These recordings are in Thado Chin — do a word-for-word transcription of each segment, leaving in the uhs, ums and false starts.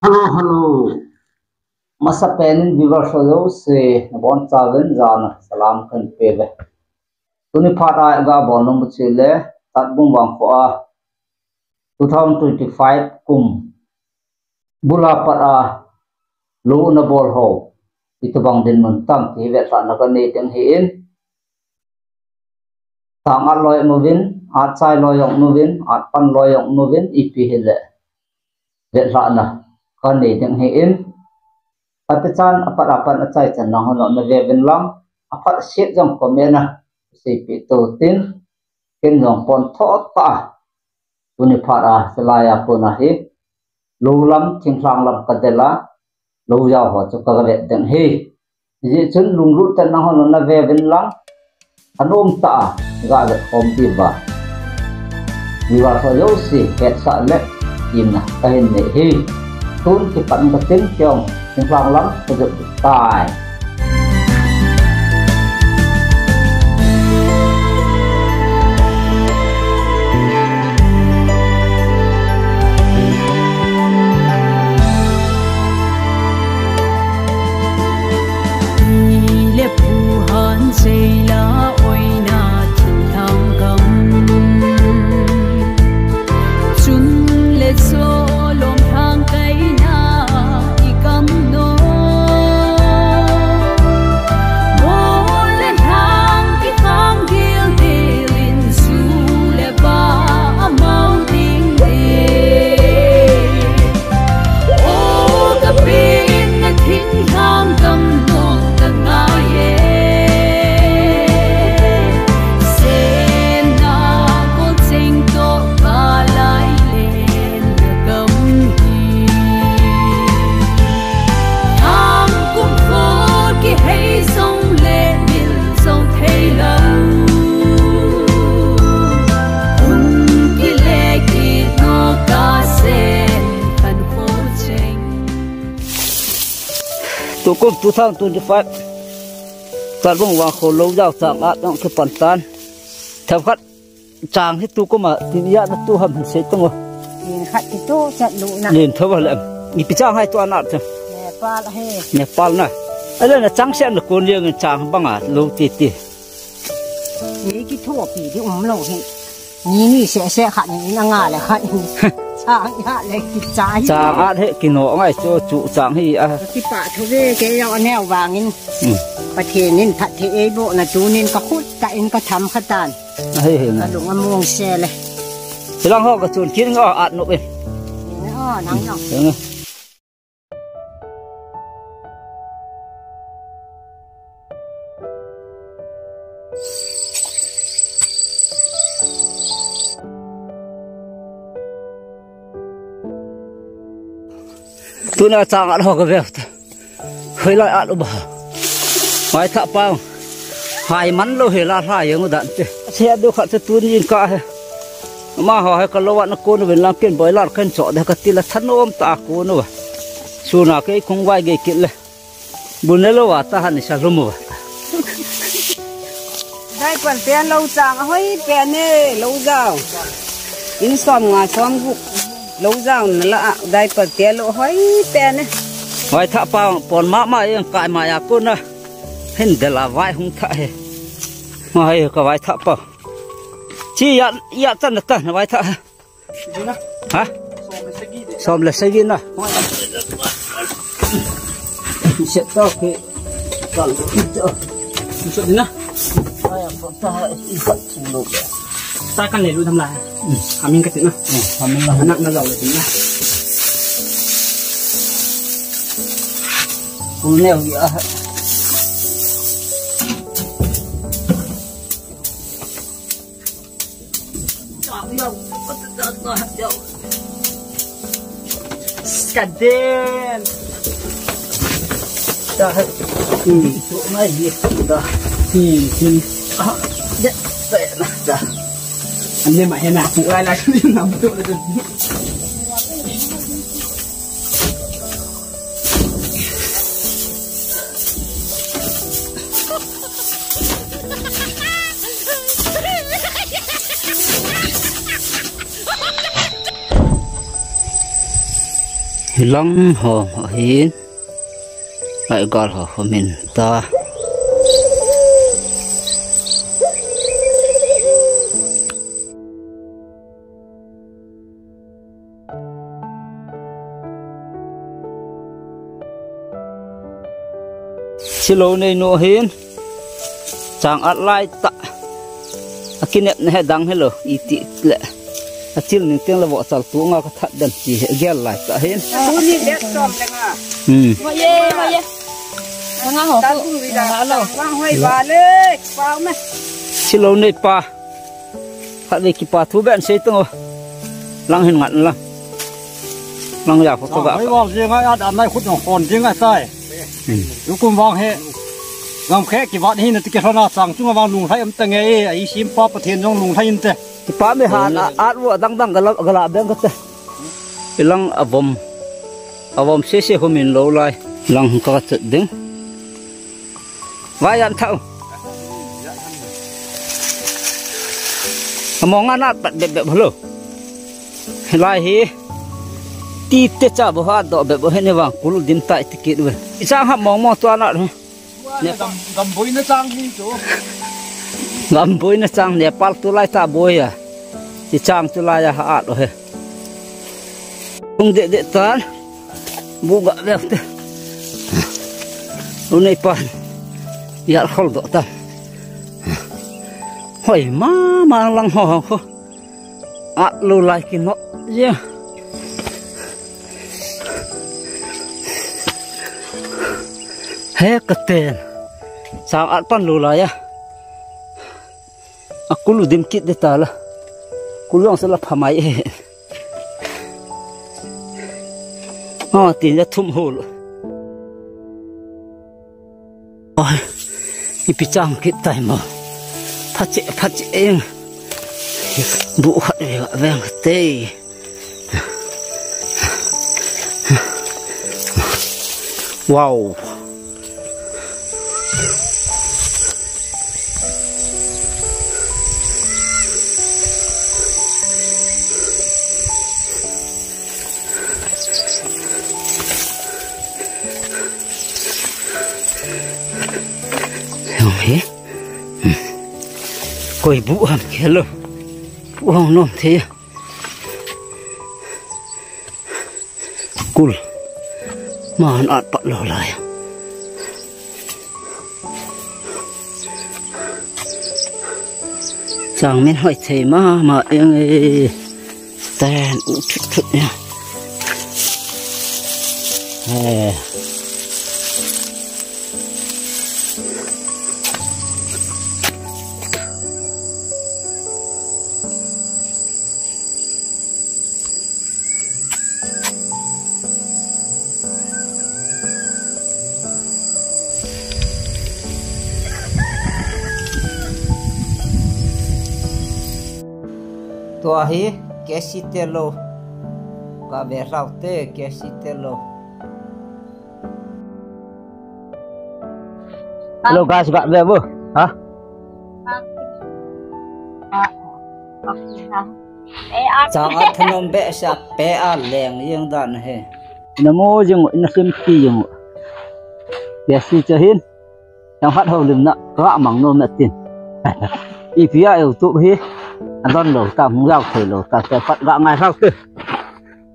Hello, hello. Masapen in viewers ho jouse nabonchauvin jana salam kahin peuve. Tuni phat a iga bol nom u chu le, Tatbung vangkho a two thousand twenty-five kum bula pat a lou nabol ho, itobang dinmun tam ti vetlhahna kanei ding ahin. Chang at loi jong uvin, at chai loi jong uvin, at pan loi jong uvin, ipi hile vetlhahna kanei ding ahin. Aphat chan, apat apan achai chan nangho nave uvin lang, aphat set jong comment a seipeh tou tin, ken jong pon tho tah a tuni phat a, chulai a kona hi lou lam, thinglhang lam kadel a, lou jao ho chu kaga vet ding ahi. Hijeh chun lunglut tah in nangho nave uvin lang, anom tah a ga vet khom diuva, viewers ho jouse hetsah le temna kahin nei ahi. Tun kipat katin keiho thinglhang lam kajot tai. Tukum two thousand twenty-five Tatbung vangkho lou jao chang at jong kipan tan. Themkhat chang hi tukum a tin ijat na tu ham hin sei tang o. Len khat kitu chat luna. Len tho ba le. Ipi chang hai tu anat chu. Nepal hi. Nepal na. Ale na chang se na kon liang chang banga lou titi. Ni kithopi di umlou hi. Ni ni seh seh khat in anga le khat in. Chang ijat le kichai. Chang at hi kino ngai chu chu chang hi a. Kipah thou ve kei jong aneo vangin. Hmm. Pathen in phatthei eiboh na tunin kakhut tah in katham khatan. Ahi, ahi na. Kalung among se le. Hilang ho kachun kit nga at nop e. Ni o, nang nang. Ni. Tuna chang at ho kave ta. Hoilai at u ba. Vaithah pa. Hai man lou hi la hla jeng u dan te. Sia du khat te tuni in ka he. Amaho hi kalou a na kon uvin lang ken boiler kahin cho de kati la thanom tah a kon uva. Suna kei khung vai gei kit le. Bu ne lou a tahan isa lum uva. Diaper te lou chang ahoi pen e, lou jao. In som nga som gup. Lou jao na la a, diaper te lou hoi pen e. Vaithah pa pon mama jeng kai ma a kon a. Hin del a vai hung thah e. Ma hai ka vaithah pa. Chi ya, ya chan na ta na vaithah. Ha? Som le sagi na. Set to ke. Kal to. Set na. Ai, apa ta, ikat sulu. Ta kan le lu tham la. Hmm. Amin ka tin na. Hmm, amin la. Anak na jao le tin na. Kul neo ya. Kaden. Dah. Hmm. Tu mai ye. Dah. Hmm. Hmm. Ah. Ya. Dah. Dah. Ane ma hena. Wala ni nam tu. Lang ho ho hin. Ai gal ho ho min ta. Silo nei nu hin. Chang at lai ta. A kinep na he dang helo. Iti le. A thil ning teng le vo chal tu nga ka that dan ti he gel lai ta hin. Tuni le som le nga. Hmm. Mo ye, mo ye. Nga ho. Ta tu wi da. Nga lo. Nga hoi ba le. Pa me. Silo nei pa. Khat ve kipa thu ben sei tang o. Lang hin ngat lang. Lang ya pho to ga. Hoi wal jing a, at anai khut nong khon jing a tai. Hmm. Tukum vang he. Gam khe kivat hi na ti ke hrona chang chunga vang lunglhai um ta nge e. Ai sim pa Pathen jong lunglhai in te. Kipa me han a, at vo dang dang gala, gala beng ka te. Ilang avom. Avom se se humin lo lai. Lang ka chet ding. Vai yan thau. Among ana pat bep bep halo. Lai hi. Ti te cha bo ha do bep bo he ne vang kul dim tai ti kit ve. Isang ha mong mong tua na. Nepal. Gam, gam boina chang hi chu. Gam boina chang Nepal tu lai ta boi a. Ti chang tu lai a ha at o he. Ung de de tan. Bu ga ve te. U nei pan. Yar khol do ta. Hoi ma ma lang ho ho ho. At lo lai ki no. Ye. He ka ten. Sang at pan lo lai a. A kulu dim kit de ta la. Kulu ang sa la pha mai e. A, tin ya thum hol. Oi, ipi chang kit tai mo. Phache, phache eng. Bu khat ve, veng te. Wow. Hong he. Hmm. Koi bu ham khelo. Bu hong nom the. Kul. Man at pat lo lai. Chang min hoi thei ma ma eng e. Ten u thut thut nia. Eh. Tua hi K C te lo. Ka ve hlau te K C te lo. Hello guys, ga ve bu. Ha? Chang a thanom behseh a pe a leng jeng dan he. Ina mo jeng, ina sim ti jeng. K C te hin. Yang hat ho lim na, ka mang nom na tin. Ipi a YouTube hi, a don lo, ta hung yau thei lo, ta te pat ga ngai hlau te.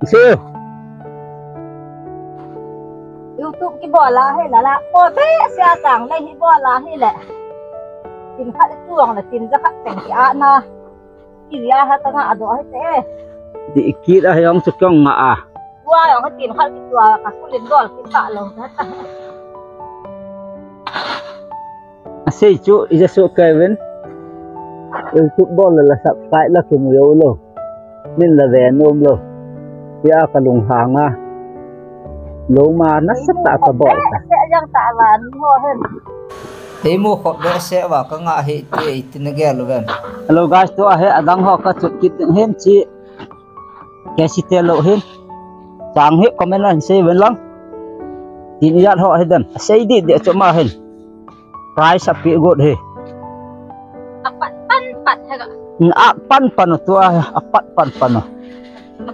Sir. YouTube kibol a hi la la, ko behseh a chang le hi bol a hi le. Tin khat le tuang le tin ja khat teng ki a na. Ki ya ha ta nga a do hi te. Di kit a hi ong chu kyong nga a. Tua ong tin khat ki tua ka kulin dol ki ta lo. A sei chu, i ja su Kevin. YouTube bol la subscribe la kimu yo lo. Min la ve nom lo. Tia ka lunghang a. Lo ma nasatah a ka bol ta. Se yang ta van ho hen. Ei mu khop behseh va ka nga hi ti, ti na gel lo vem. Hello guys, tua hi adang ho ka chut kit ding hin chi. K C te lo hin. Chang hi comment a hin sei ven lang. Tin ijat ho hi dem. Sei di de chu ma hin. Price a pi got hi. A pat pan pat he ga. A pat pan tua, a pat pan pan.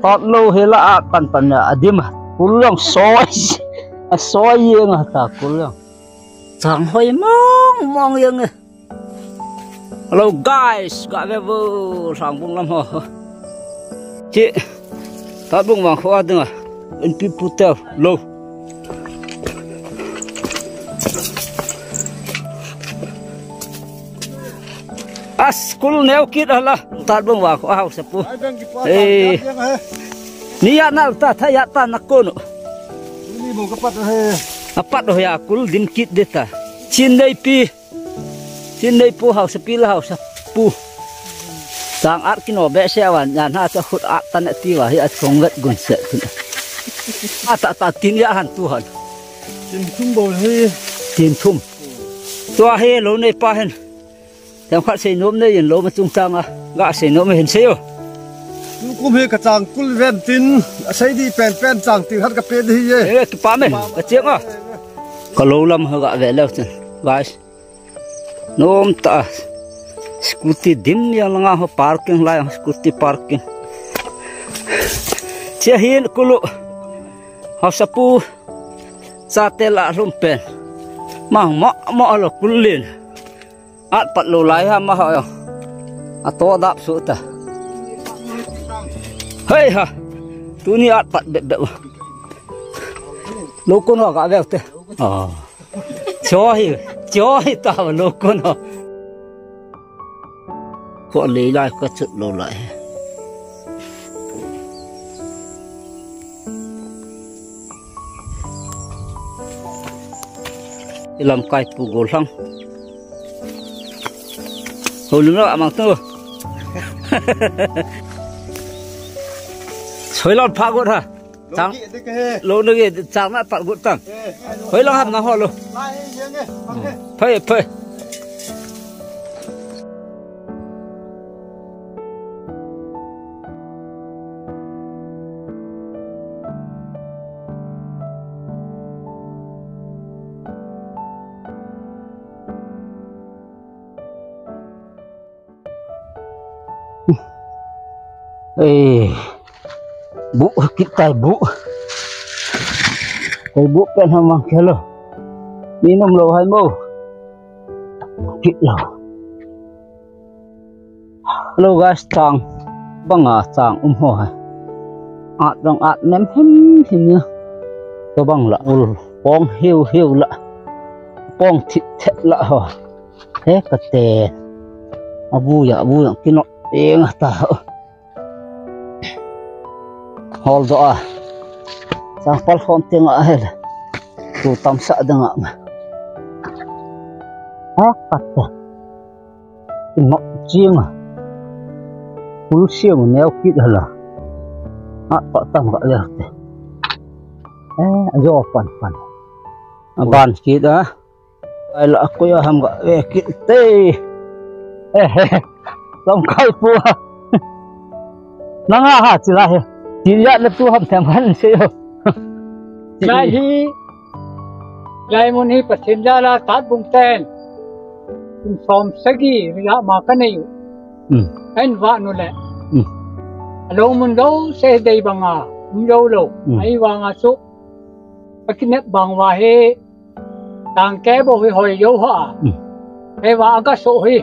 Tot lo hi la a pat pan a dim a. Kul jong soi. Asoi jeng a ta kul jong. Chang hoi mong mong jeng e. Hello guys, ga ve vo, Lhangbung lam ho. Chi, Tatbung vang kho a dinga, inpi pu tel, lo. As, kul neo kit a la, Tatbung vang kho a haosapu. Ai, bang kipa. Eh. Tang jat jeng a he. Ni ya na ta, tha ya ta na kono. Ni mo ka pat he. Apat ho ya, kul dim kit de ta. Chin dei pi. Chin dei pu haosapi la haosapu. Chang at kino behseh a van, yan ha cha khut at tan ati va hi a chong vet gun se. A ta ta tin ya han tu han. Tin thum bou hi. Tin thum. Tua hi lo nei pa hen. Themkhat seinom nei in lo ma chungchang a. Ga seinom hin sei o. Tukum hi ka chang kul ven tin, a sei di pen pen chang tin khat ka pe di hi e. Eh, kipa me, ka cheng a. Ka lo lam ha ga ve leu chun. Guys. Nom ta. Scooty dim jeng langa ho parking lai, scooty parking. Chia hin kulu. Haosapu. Chate la lhum pen. Mang mo mo lo kulin. At pat lo lai ha ma ha. A to dap su ta. Hei ha. Tuni at pat bep bep. Lo kon ho ga ve te. Ah. Cho hi, cho hi ta lo kon ho. Ko le lai ka chut lo lai. Ilam kai pu gol hang. Ho lum lo amang tu. Soi lon pha got ha. Chang. Lo ki de ke he. Lo ne ke chang na pat got tang. Eh, eh, lo. Hoi lang ham na ho lo. Lai he, ye nge, pang he. Phai, phai. Ei, bu kit tai bu. Koi bu pen ham mang khe lo. Mi nom lo hai mo. Kit lo. Hello guys, chang banga chang um ho hai. At dang at nem hem hem ya. To bang la ul pong hiu hiu la. Pong thit thet la ho. He ka te. Abu ya, abu ya, kino eng ta. Hol do a. Sang pal khom teng a hel. Tu tam sa dang a. Ha, ka te. Kino ching a. Kul siang neo kit hala. Ha, pa tam ka ya te. Eh, ajo pan pan. Aban kit a. Ai la, koi a ham ga ve kit te. Eh, eh, lam kai pu a. Nang a ha chi la he. Chi ya le tu ham them han se yo. Lai hi, lai mun hi Pathen jal a Tatbung ten. Kum som sagi, ri la ma ka nei u. Hmm. Ahin vah nu le. Hmm. Alo mun lo se dei banga, um lo lo. Hmm. Ahivanga chu. Akinep bang uva hi. Tangke bou hi hoi jou ha. Hmm. Hei va aga so hi.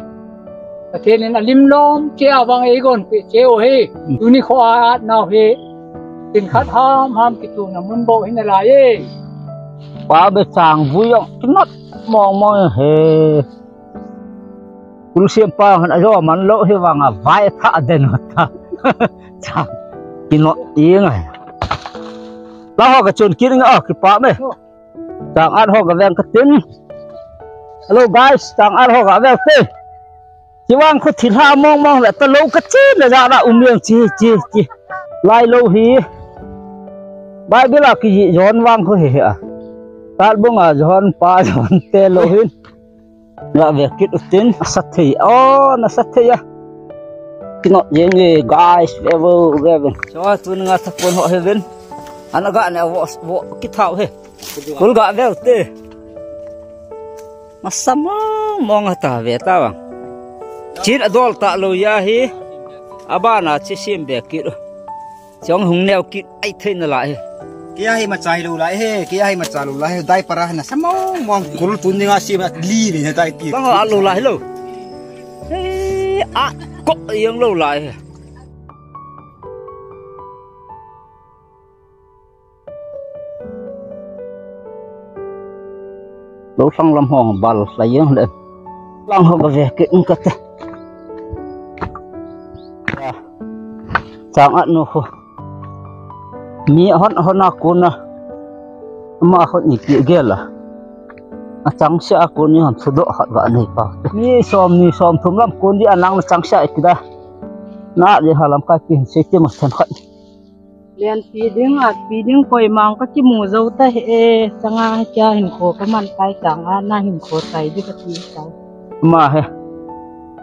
Pathen in alim lom che a vang eigon pe che u hi. Hmm. Tuni kho a at nau hi. Tin khat ham ham kitu na mun bou hi na lai e. Pa be chang vui jong kinot mong mong he. Kul siam pa han ajo man lo hi vang a vai pha den ta. Chang kinot i ngai. La ho ka chun kin nga o kipa me. Chang at ho ka veng ka tin. Hello guys, chang at ho ka veng te. Chi vang khu thilha mong mong ve ta lo ka chi na ja la um yang chi chi chi. Lai lo hi. Bible a ki John vang khu hi a. Tatbung a John pa John te lo hin. Nga ve kit u tin. Asa thei. Oh, na sa thei a. Kino jeng e guys, ve vo ve ven. Cho tun nga thapon ho he ven. Ana ga ne vo vo kithau he. Kul ga veu te. Masa mong mong ta ve ta vang. Chin adol ta lo ya hi. Abana chi sim be kit. Chong hung neo kit ai thei na la hi. Kei a hi macha hilou lai he, kei a hi macha lou lai he, diaper a na sa mong mong kul tun dinga si ma li ni he tai ti. Bang a lou lai lou. He, a ko yang lou lai he. Lou sang lam hong bal lai yang le. Lang ho ga ve ke ung ka te. Ya. Chang at no ho. Mi hon hon a kun a. Ama hon ni ki gel a. A chang sia a kun ni hon sudo hat va nei pa. Mi som ni som thum lam kun di anang na chang sia ikida. Na di ha lam kai pin se ti ma than khat. Lian pi ding, at pi ding, koi mang ka kimu zo ta he, e, changa he kia hin kho ka man kai chang a, na hin kho tai di ka ti tai. Ma he.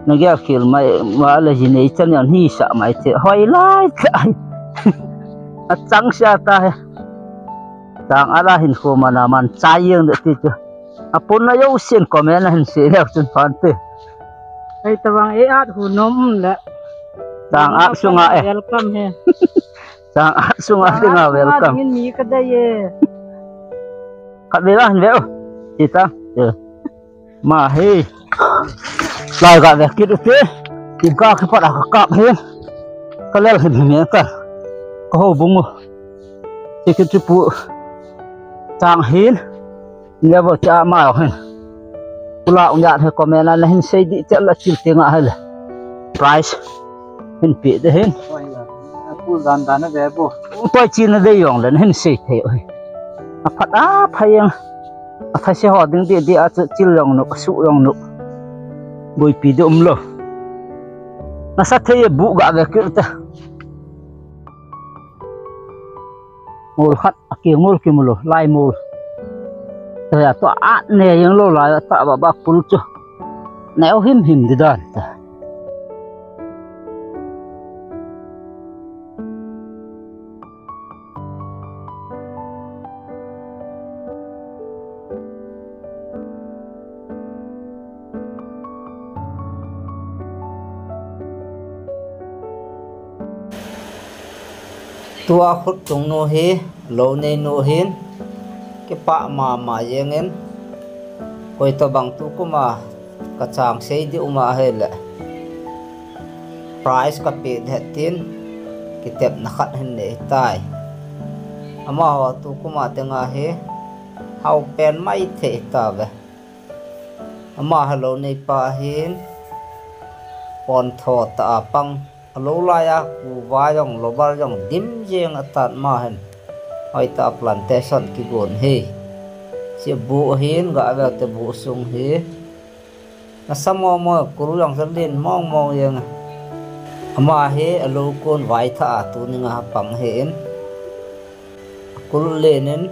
Na gel khel mai, ma la ji nei chan yan hi sa mai te. Hoi lai tai. A chang sia ta he. Chang a la hin kho mana man chai yang de ti tu. A pun na yo sien comment na hin se leu chun phan te. Ai ta bang e at hu nom le. Chang at sunga e. Welcome he. Chang at sunga dinga welcome. Ngin mi ka dai e. Khat ve la hin ve o. Ti ta. Ma he. Lai ga ve kit u te. Kim ka khe pat a ka kap he. Ka lel hin hin ka. Ka ho bung o. Ti kit pu. Chang hin. Nia bo cha ma lo hin. Kula ung ya the comment a na hin sei di cha la chil te nga hel. Price. Hin pi de hin. Kul dan dan ve bo. Koi chin na de yong le hin sei the oi. A phat a pha yang. A pha se ho ding di di a cha chil yong nu, su yong nu. Boi pi de um lo. Na sa the bu ga ve kir ta. Mol khat a ki mol ki mol lai mol. Ta ya to a ne yang lo lai ta ba ba pul chu. Ne o him him di dan ta. Tua khut chung nu hi, lou nei nu hin, kipah mama jeng in, koi to bang tu kuma ka chang sei di uma hile. Prize ka pe det tin, kitepna khat hin nei tai. Amaho tu kuma tenga hi, hao pen mai thei ta ve. Ama helou neipa hin, pon tho ta a pang, alou lai a, kuva jong, lobar jong, dim jeng a tan ma hin. Hoi ta plantation kigon hi. Chi bu hin, ga vel te bu sung hi. Na sa mo mo, kul jong sa lin mong mong jeng. Ama hi, alou kon vai tha a tu ninga pang hin. Kul lenin,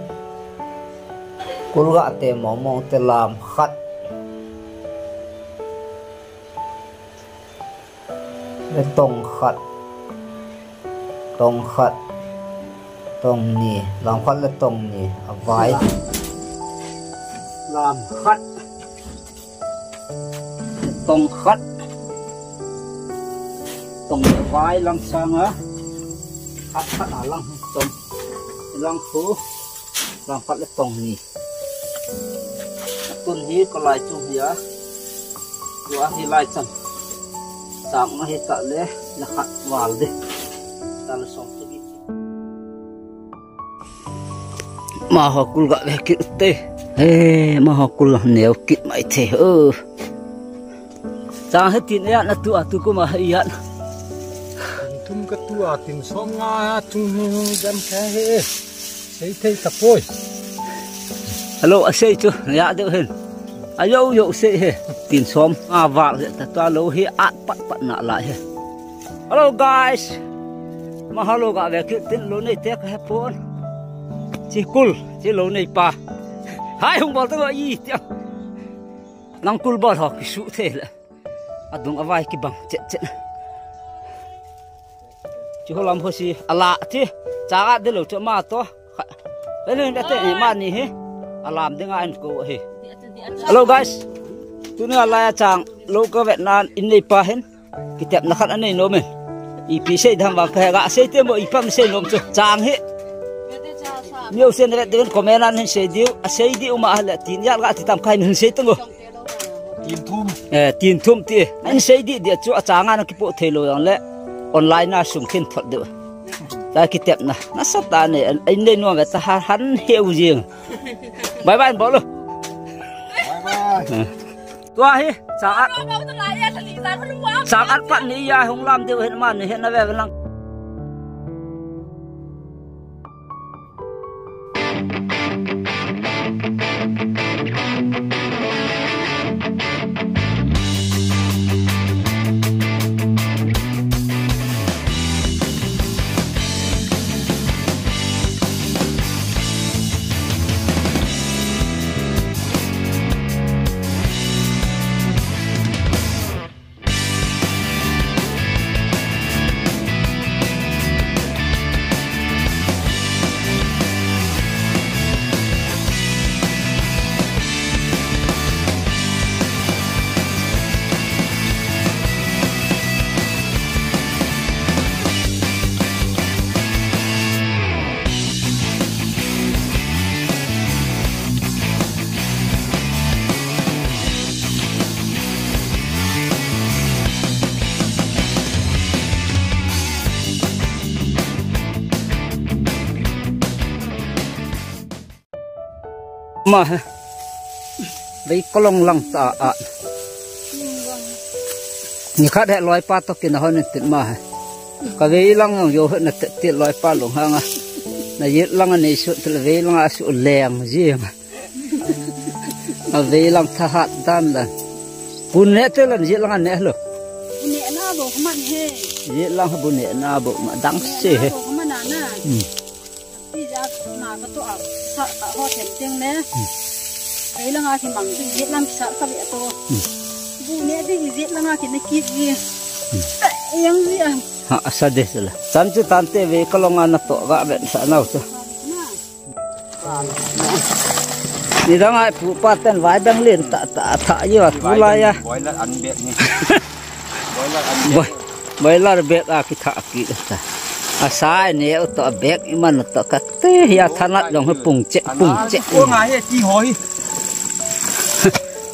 kul ga te mong mong te lam khat. Le tong khat. Tong khat. Tong ni. Lam khat le tong ni. A vai. Lam khat. Tong khat. Tong vai lang sanga. Khat khat a lang tong. Lang khu. Lang khat le tong ni. Tun hi ka lai chung hi a. Tua hi lai chan. Tang na hi ta le. La khat val de. Ta le song tu hi. Maho kul ga ve kit te. He, maho kul neo kit mai te. Oh. Chang he tin ya na tu a tu kuma he ya. Tum ka tu a tin som nga chung he jam kha he. Sei thei ta poi. Hello, a sei chu ya de hen. A yo yo sei he. Tin som nga val he ta ta lo he at pat pat na la he. Hello guys. Maho lou ga ve kit tin lou nei te ka he pon. Chi kul, chi lou neipa. Hai hung bol ta i ti. Nang kul bol ho kisu thei le. Adung avai kibang chet chet. Chi ho lam ho si ala ti. Cha ga de lou chu ma to. Hello, ni hi. Alam ding a en ko hi. Hello guys. Tuni a lai a chang lou ka vet nan in neipa hin. Kitepna khat anei nom e. Ipi sei dam vang ka he ga sei te mo ipi ham sei nom chu. Chang hi. Neo sen vet den comment a hin sei diu, a sei diu ma le tin ya ga ti tam kai hin sei tang o. Tin thum. Eh, tin thum ti. An sei di di chu a changa na kipo thei lo jong le online a sum khin thot diu. Ta kitep na. Na sa ta ne, ai nei nuam ve ta ha han heu jing. Bye bye bol o. Bye bye. Eh. Tua hi, chang at. Chang at pat ni ya hung lam diu hin man ni hin na ve ve lang. Ma he. Vei kalong lang ta a. Ni khat he loipa toh kin a hon in tin ma he. Ka vei lang jong jo he na te ti loipa long hang a. Na yet lang a nei su te vei lang a su leng ji ma. A vei lang tha hat dan dan. Bun ne te lan yet lang a ne lo. Bun ne na bo man he. Yet lang bun ne na bo ma dang se he. Bo man na na. Hmm. Ti ja na ka to a sa ka ho them teng le. Ei langa ki mang ti jet lang sa ka ve to. Bu ne ti jet langa ki ne ki ji. Yang ji a. Ha, asa de sala. Tan chu tan te ve ka longa na to ga ve sa nau chu. Ni dang ai pu pa ten vai dang len ta ta tha yo tu la ya. Boiler an bek ni. Boiler an bek. Boi-, boiler bek a kitha ki ta. A sai ne u to bek i man to ka te ya thanat long he pung che, pung che. Ko nga he ti ho hi.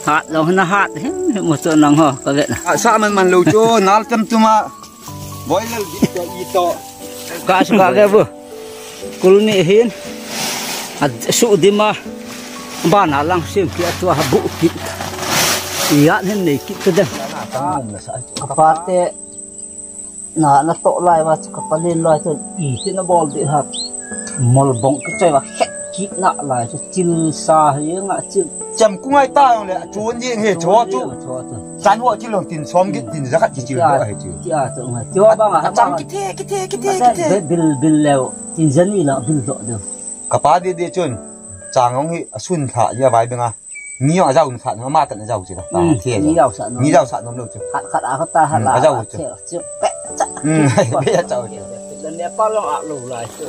Hat long na hat he mo to nang ho ka ve na. A sa man man lo cho nal tam tuma. Boiler di to i to. Ka su ka ve bu. Kul ni hin. A su di ma. Ba na lang sim ki a tua bu ki. Ya nen nei ki ka de. Ka pa te. Na, na to lai va chu ka pa len lai chu i ti na bol di ha. Mol bong ka choi va khet ki na lai chu chil sa hi nga chil. Cham ku ngai ta yong le chun di he cho chu. Cho chu. Chan ho chil long tin som ki tin za khat chi chil ho he chu. Ti a chu ngai. Ti ba nga. Cham ki the, ki the, ki the, ki the. Bil, bil leo. Tin za ni la bil do do. Ka pa di di chun. Chang hong hi a sun tha ya vai benga. Ni a jau khat, ma tan a jau chu la. Ni jau sa nom. Ni jau sa nom lo chu. Khat, khat a khat ta ha la. A jau chu. Chu, chu, pe, cha. Hmm, pe cha chu. La ne pa long a lo lai chu.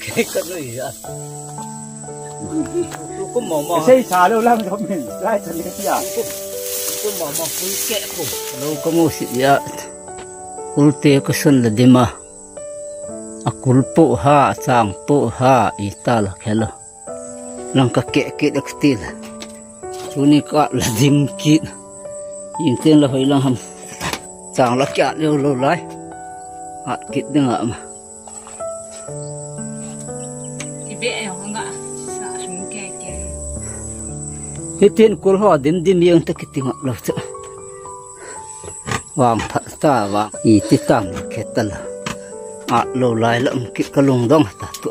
Ke ka lo ya. Ku mo mo. Sei sa lo lang jo min. Lai cha ni ya. Ku mo mo ku ke ku. Lo ka mo si ya. Kul te ka sun la di ma. A kul po ha, a chang po ha, i ta la khelo. Lang ka ke ke dek til. Tuni ka la dim kit. Ing ten la hoi lang ham. Chang la kya leo lo lai. At kit ding a ma. Ibe e hong nga sa sum ke ke. Hitin kul ho dim dim yang ta kiting lo cha. Vang phat ta vang. I ti tam khe ta la. A lo lai la um ki ka lung dong ta tu.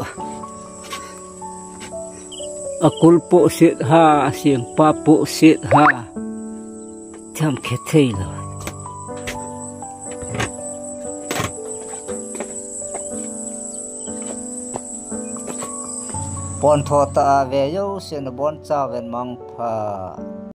A kul po sit ha, a siang pa po sit ha. Cham khe thei lo. Pon tho ta a ve yo, sen bon cha ven mang pha.